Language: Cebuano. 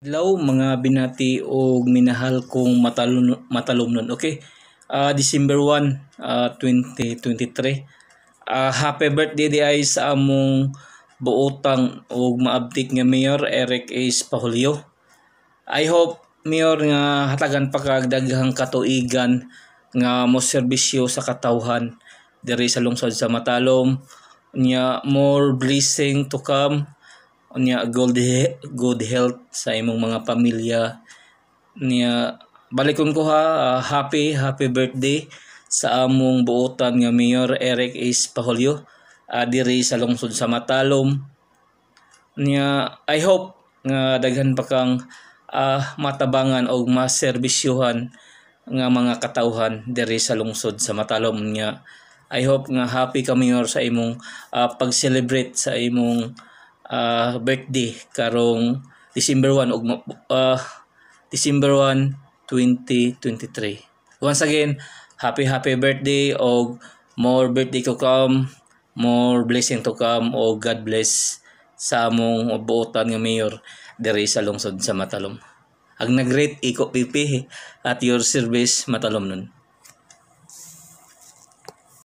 Adlaw, mga binati og minahal kong matalomnon. Okay. December 1, 2023. Happy birthday diay sa among buotang og maabtik nga Mayor Eric S. Pahulyo. I hope, Mayor, nga hatagan pa kag daghang katuigan nga mo serbisyo sa katawhan diri sa lungsod sa Matalom. Nya more blessing to come, unya good health sa imong mga pamilya. Niya balikon ko ha, happy happy birthday sa among buotan nga Mayor Eric S. Pahulyo diri sa lungsod sa Matalom. Niya I hope nga daghan pa kang matabangan og maserbisyuhan nga mga katawhan diri sa lungsod sa Matalom. Niya I hope nga happy ka, Mayor, sa imong pag-celebrate sa imong birthday karong December 1 ug December 1, 2023. Once again, happy happy birthday og more birthday to come, more blessing to come, og God bless sa among buotan nga mayor diri sa lungsod sa Matalom. Ang nag-greet, Iko PP, at your service, Matalom nun.